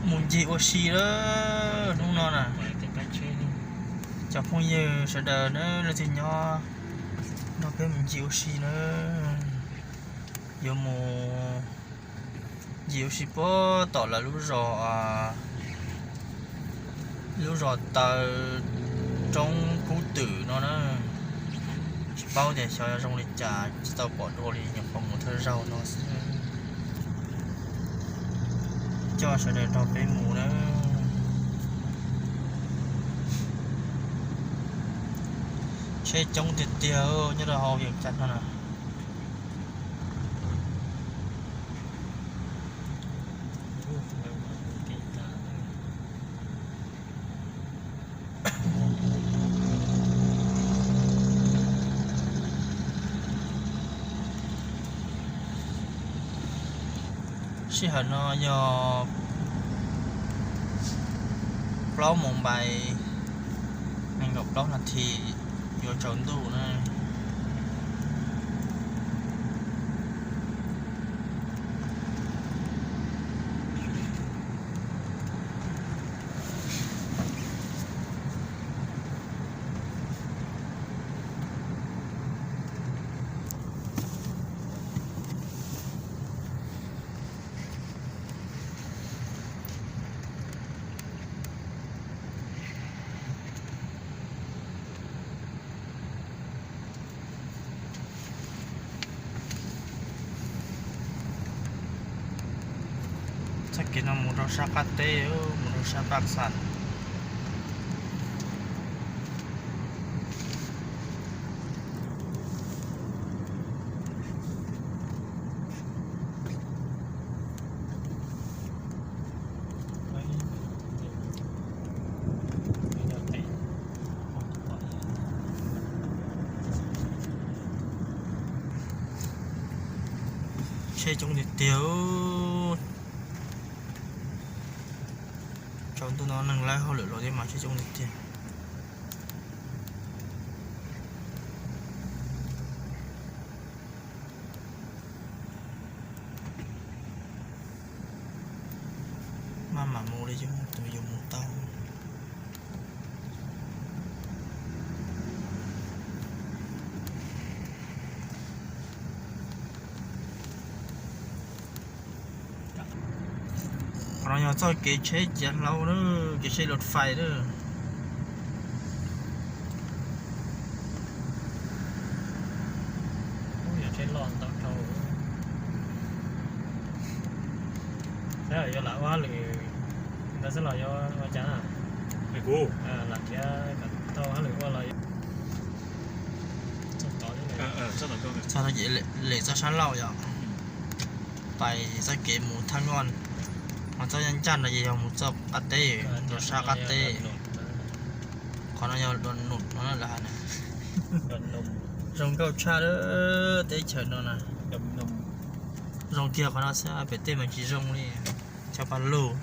Mus ncig ua si lawm hnub no na. Cov phooj ywg sawv daws na, leej twg nyob nrog peb mus ncig ua si na. Yuav mus ncig ua si puag tom lawv lub zos, lub zos taw roob kub twm no na. Tsis paub tias xyov zoo li cas, tsis tau pom dua li, nyuam qhuav mus thawj zaug no xwb. Coj sawv daws nrog peb mus na. Tsheb coob tiag tiag nyob rau hauv Vias Cas no na. Sij hawm no yog plaub moos npais nees nkaum plaub nas this yuav tsaus ntuj na. Txoj kev no mus rau sab qab teb, mus rau sab Paj Xas. Tsheb coob tiag tiag. Tsaus ntuj no neeg laib hauj lwm los thiab mas tsheb coob tiag tiag. Maj mam mus li, tus yuav mus tau. Qhov no yog txoj kev tsheb ciav hlau na, kev tsheb lus fais na. Yog tsheb loj ntau dhau. Saib yuav lam ua hauj lwm ntawd xwb los yuav ua cas na? Lam thiab kom tau hauj lwm ua los txog tod. Txog no ces lem txoj sab laug yom, pais txoj kev mus Thaj Ngoj, ho txoj ncaj no ces yog mus txoj qab teb, rau sab qab teb. Qhov no yog dua num no lawv hais na. Zoo nkauj tshaj lawm teb chaws no na. Zoo kiag qhov no xwb, pem tej mas tsis zoo li, chaw paj lug.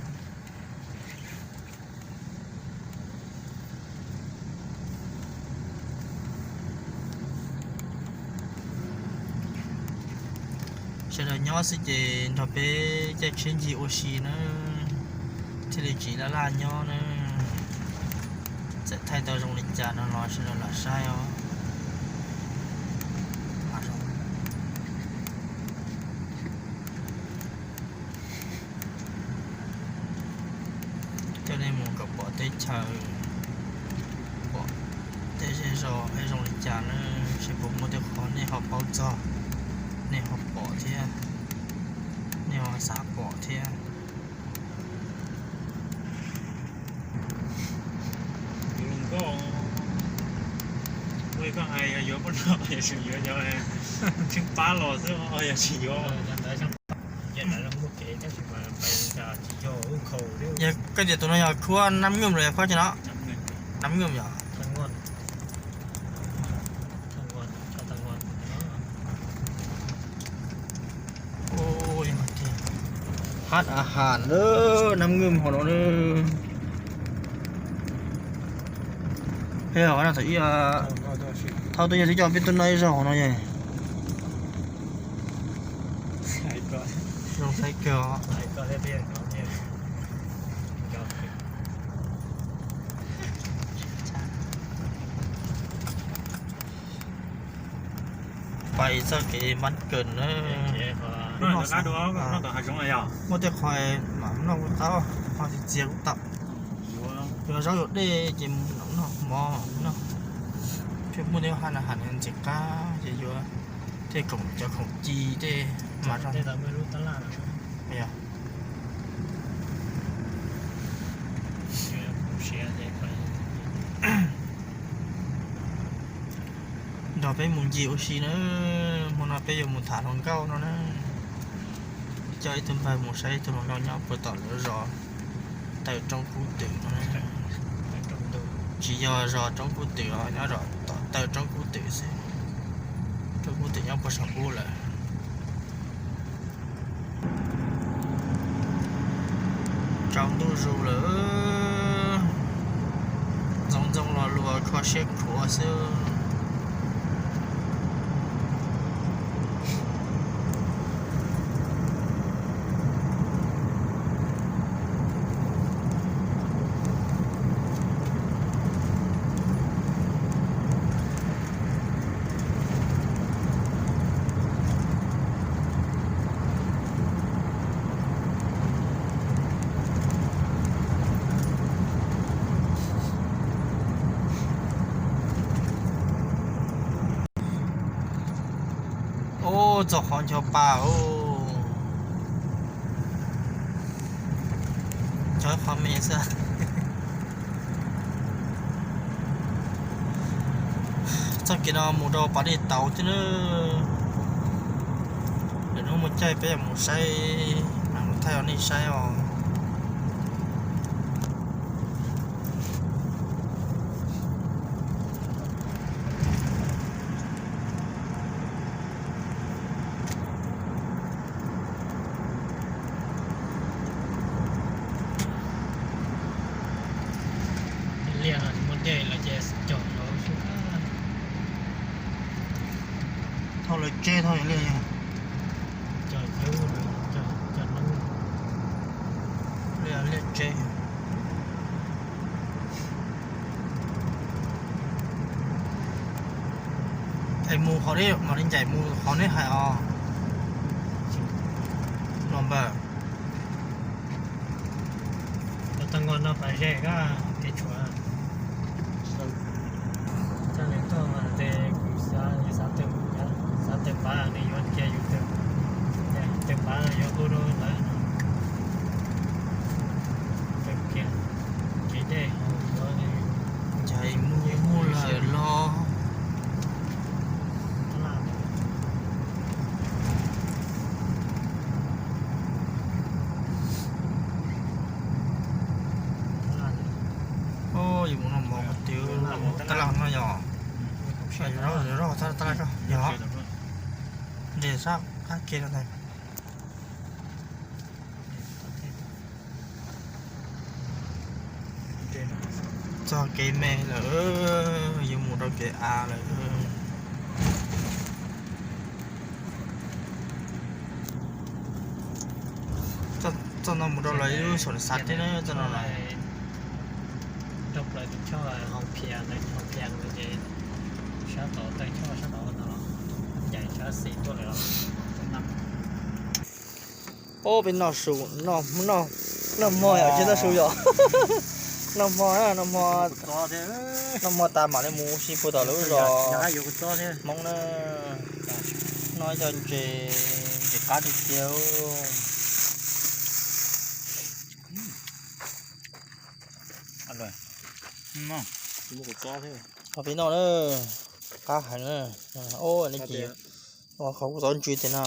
Sawv daws nyob xwb ces nrog peb caij tsheb ncig ua si na, thiaj li tsis laj laj nyob na. Txawm thaij tau zoo li cas no los sawv daws lam saib os. Coj nej mus kom pom teb chaws, pom tej zej zos es zoo li cas na, seb puas muaj tej qhov nej ho paub txog, nej ho pom thiab, nej ho xav pom thiab. Ua li koj hais, yog yuav pab no yog tsis yuav, yog tsheej pab los xwb, yog tsis yuav. Yog koj tias tus no yog khuab Nab Nwm los yog khuab cov no? Nab Nwm yog. Hab a has lawm, Nab Nwm hauv no. Peb hauv no thaum ib, thaum twg yog twb coj peb tuaj noj ib zaug hauv no ye. Zoo saib kawg. Txoj kev npab kawm na. Muaj tej qhov mam noj kuj tau, qhov txias txias kuj tau. Yuav zaub yuav dej ces mus noj mov noj. Pheej muaj tej haj na has ntxim qab ces yuav tej khoom cov khoom ci tej mas rau. Nrog peb mus ncig ua si na, hmo no peb yuav mus tham hluas nkauj no na. Coj ib tug npawg mus saib ib tug hluas nkauj nyob puag tom lawv zos taw roob kub twm no. Tsis yog zos roob kub twm os, nyob zos tom taw roob kub twm xwb. Roob kub twm nyob puag saum ub lawm. Tsaus ntuj zus lawm, ntxoov ntxoo los luas kho siab khuav xwb. Ub, txog qhov ncho pa ub, ncho qhov me xwb. Txoj kev no mus rau pas dej tauv thiab na. Lwm hnub mus caij peb yuav mus saib, mam mus thaij rau nej saib os. Liaj no tsis muaj dej lawm ces cog hlauv xwb. Thauj lawv tseb thauj liaj, cog hlub, cog hlub, liaj liaj tseb. Es mus qhov deb mam li ncaim mus qhov neb hais os. Los npawg. Tau nqos no pas ze koj kev tshuav. Coj nws tuaj mas ces kuv xav, xav tawm pav nws yuav cia yus tawm, tawm pav yuav hu rau lawv no. Tawm kiag kev dej, ncaim mus mus lawm los. Yus mus noj mov qhov twg, tab laj no yog, yog rau tab laj, yog nres sab qab ke no ntag. Txog kev me lawm, yuav mus rau kev av lawm. Txoj no mus rau lawv lub xom xav thiab na, txoj no lawm. Rau plaws tus choj Hoo Phiaj, Hoo Phiaj ces sab tod, tawg choj sab tod no, ncaim sab xis tuaj lawm los. Ob peb noj su, noj hmo yom, tsis noj su yom. Noj hmo, noj hmo, noj hmo tas mam li mus ua si puag tom lub zos Hmoob na. Noj ib co ntses, ntses qab tiag tiag. Ho peb noj na, qab heev na. Ub, li ces ua qhov kuv txob ntsws tias no.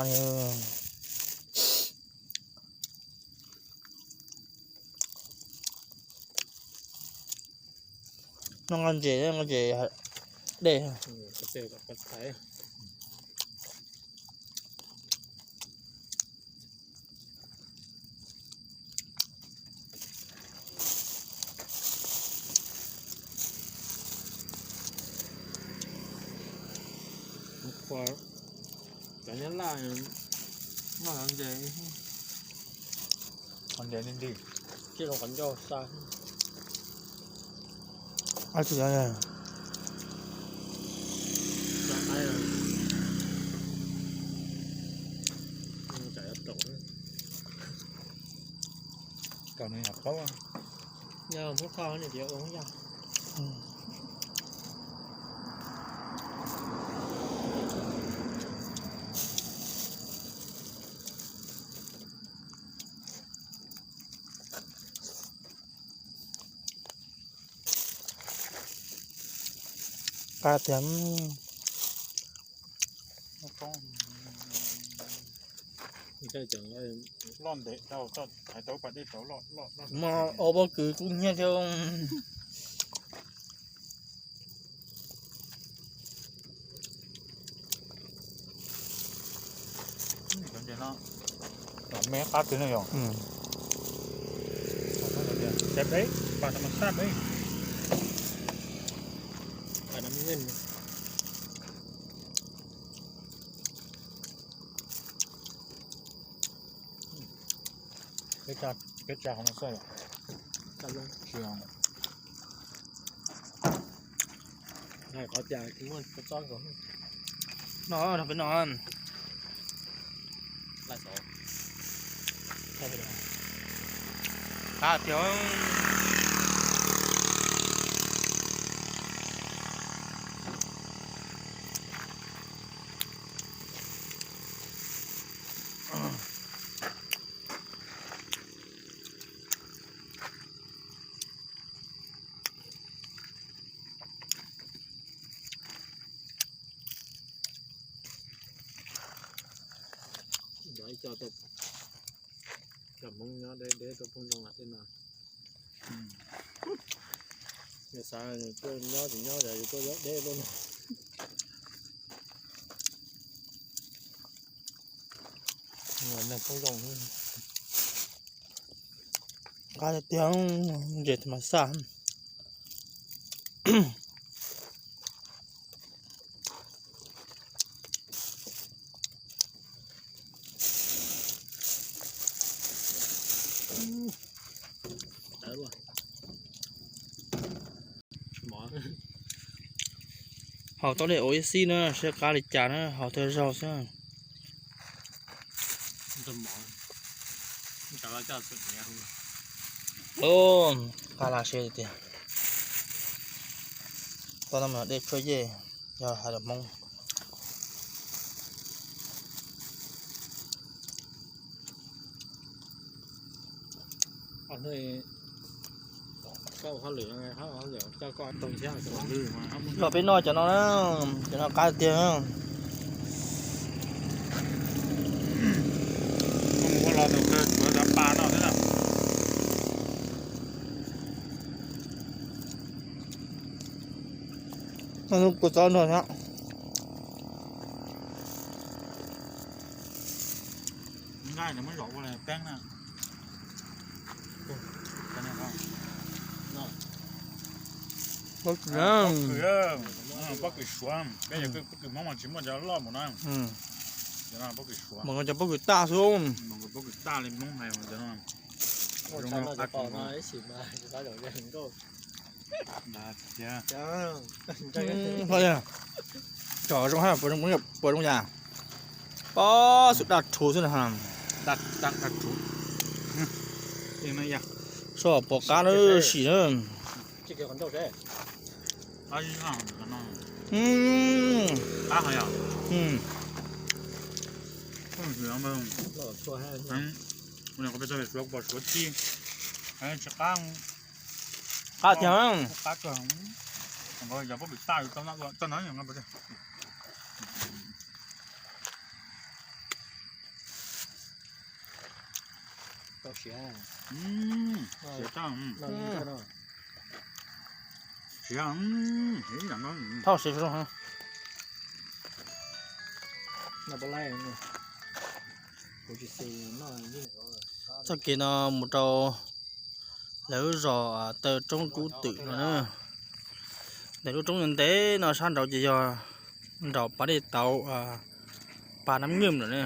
Noj nqaij ntses, nqaij ntses dej. Cov nyob laj noj ntses, qhov ntses nti nti, cia rau qhov ncauj xa. Ab, tsis yog. Kom nws yog qaub. Yog Hmoob Thoj nws tias ua Hmoob Yaj. Qab tiag. Mas ua pob kws kub hnyiab thiab. Me qab twg no yog? Peb tsa qhov no xwb. Qhov cas muaj txob nkaus. No, no peb no. Qab tiag. Cov Hmoob nyob deb deb tuaj pheej zoo lam tej no. Yog xav nws tuaj nyob tsis nyob ces yus tuaj deb tuaj no. Neeg pheej zoo. Qab tiag, ntses mas xaj. Haus tau li ua ib xib na, seb qab li cas na, haus thawj zaug xwb. Qab laj seb tiag. Tau no mas dej tshuaj yej, yog hais lus Hmoob. Los peb noj cov no na, cov no qab tiag. Kua txob nrog na. Nqaij nws muab zom ua li peeb na. Pob kws, pob kws suav, peb cov pob kws Hmoob mas tsis muaj cov loj mus na. Mus cov pob kws taj xwb. Pob kws taj li Hmoob hais no. Tsom zoo hab puas zoo yas. Pob xwb daj rhuv xwb na. Soj pom qab lawm sim na. Qab heev. Suav, suav txij, tsis qab. Qab tiag. Qab kawg. Yog pob kws taj, txoj no. Siav, siav, thauj siav zoo heev. Txoj kev no mus rau lawv lub zos Taw Roob Kub Twm no na. Ntawm lub roob ntev no sab nraud ces yog nraum pas dej tauv, pas Nab Nkwj lawm na.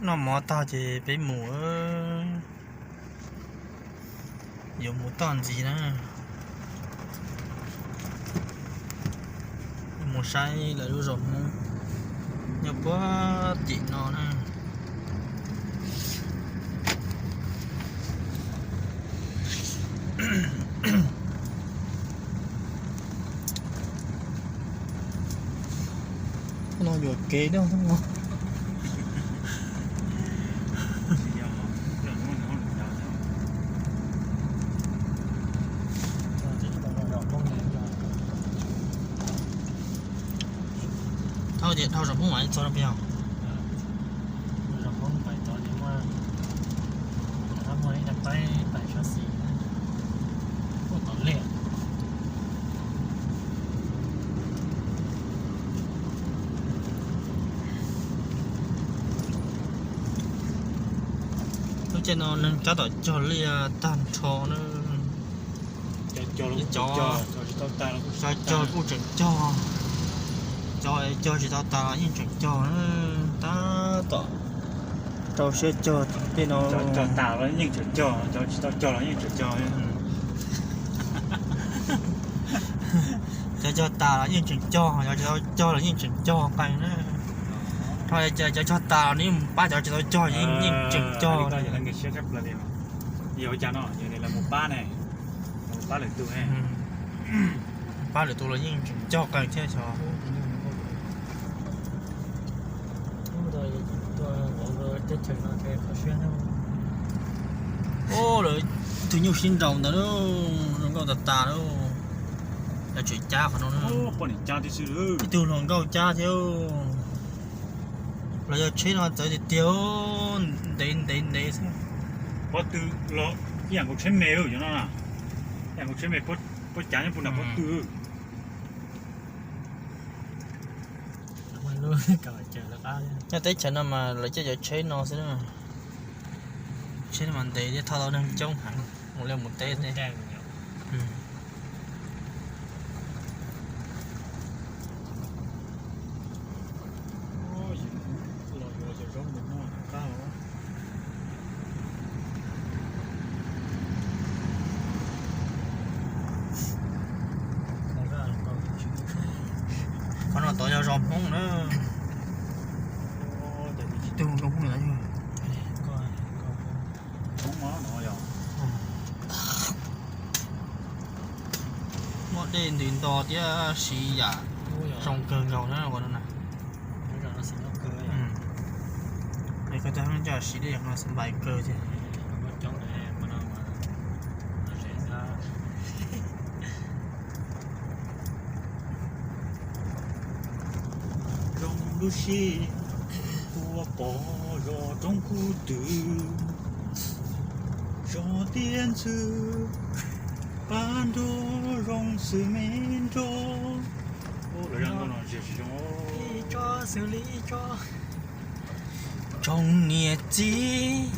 Noj mov tag ces peb mus, yuav mus toj ntxiv na, mus saib lawv lub zos Hmoob. Nyob puag tim no na. No yuam kev no. Dhau ces dhau zos Hmoob mas txog rau pem. Zos Hmoob pais tod ces muaj, muaj ib daim paib pais sab xis, muaj tom lej. Lub caij no neeg tab tom cog liaj tag nrho na. Cov cog kuj tseem cog, cov cog tsis tau tas los yeej tseem cog na. Tab tom rau siab cog tej no. Cov cog tas los yeej tseem cog, cov tsis tau cog los yeej tseem cog. Cov cog tas los yeej tseem cog, cov tsis tau cog los yeej tseem cog qees na. Rau cov cog tas los nws yeej mus pab cov tsis tau cog, yeej tseem cog. Yog ua cas no, yog nws los mus pab ne, los pab lwm tus ne. Pab lwm tus los yeej tseem cog qees thiab xyov. Ub, lawv tus nyuj sib nraus ntawd lauj, zoo nkauj tas tas lauj. Lawv tseem cab qhov no na. Ib tug hluas nkauj cab thiab. Los yog tsheb no txawv tiag tiag, ntev ntev ntev xwb. Pob tw los ib yam nkaus tsheb me, yog no ib yam nkaus tsheb me, puab cav nyob puag nram pob tw. Nyob teb chaws no mas lawv caij cov tsheb no xwb na. Tsheb no mas ntev thiab, thauj tau neeg coob heev mus liaj mus teb thiab. Qhov no tod yog zos Hmoob na. Tsis tug zoo Hmoob li. Muaj dej ntws nto thiab siv yam zoo kawg nkaus na ua no na. Es koj coj coj siv dej no xav npais kawg thiab. Zoo lub sij tua pov zos roob kub twm, zos tiaj ntxhw pab nruab zoo xws me nroj. Ib tsob xws li ib tsob. Tsoom niam txiv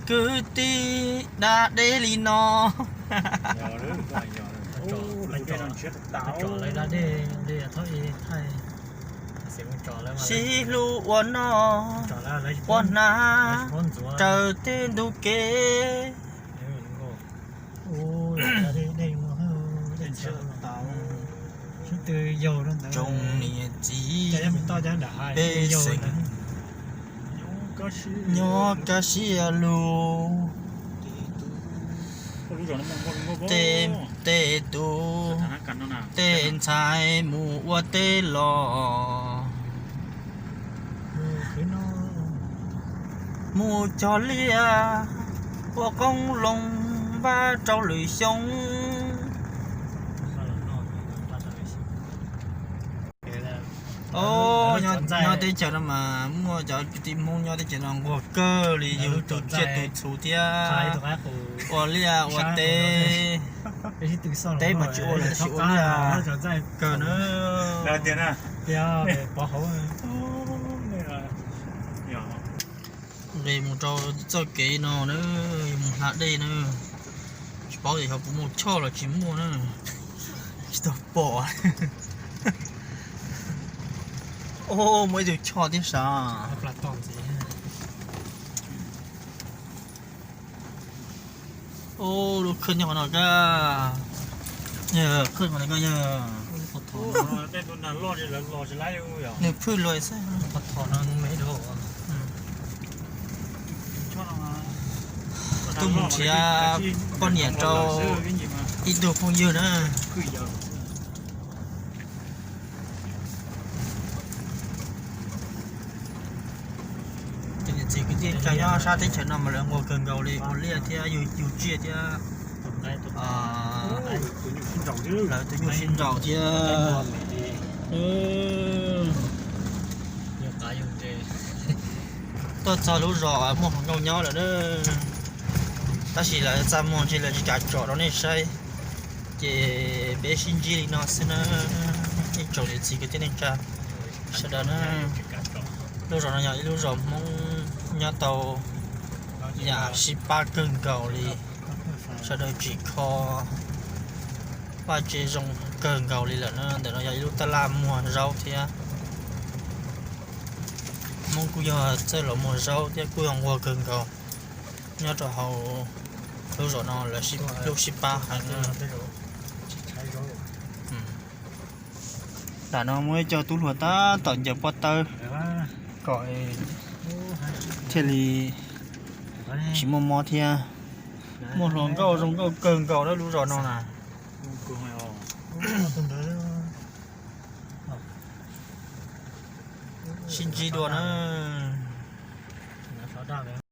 kwv tij da dej li no. Tsom lawv da dej li thaum ub, sib hlub ua noj ua hnav raws tej ntug kev. Tsoom niam txiv pej xeem nyob kaj siab lug. Tej tub tej ntxhais mus ua teb los, mus cog liaj ua qoob loo npaj rau lwm xyoo. Os, nyob teb chaws no mas muaj cov kwv tij Hmoob nyob teb chaws no nquag kawg li, yug tus tsiaj tus txhu thiab ua liaj ua teb. Teb mas tsis ua los sis ua liaj kawg na. Nqis mus rau txoj kev no na, mus hla dej na. Tsis paub tias xyov puas muaj choj los tsis muaj na. Tsis tau pom. Os, muaj ib tug choj thiab sav. Os, lub khwj nyob qhov no kab. Yog khwj qhov no kab yog. Nws phwj luag xwb. Tuaj mus nrhiav poj niam rau ib tug phooj ywg na. Cov niam txiv kwv tij neej tsa nyob sab teb chaws no mas lawv nquag kawg nkaus li, ua liaj thiab yug tsiaj thiab, lawv tus nyuj sib nraus thiab. Tuaj txog lub zos muaj hluas nkauj nyob lawm na, tab sis lawv txaj muag ntshe lawv tsis kam tsom rau nej saib, ces peb sib ntsib li no xwb na. Ib tsoom niam txiv kwv tij neej tsa sawv daws na, lub zos no yog ib lub zos Hmoob nyob tau yam sib pab kawg nkaus li, sawv daws tsim kho vaj tse zoo kawg nkaus li lawm na. Ntawm no yog ib lub taj laj muag zaub thiab, Hmoob kuj yog txawj los muag zaub thiab kuj yog nquag kawg nkaus. Nyob rau hauv lub zos no lawv sib hlub sib pab heev. Tam no muaj ib co tub hluas tab tom ncaws pob tawb kom thiaj li tsis muaj mob thiab. Muaj hluas nkauj zoo nkauj kawg nkaus lawm lub zos no na. Sib ntsib dua na.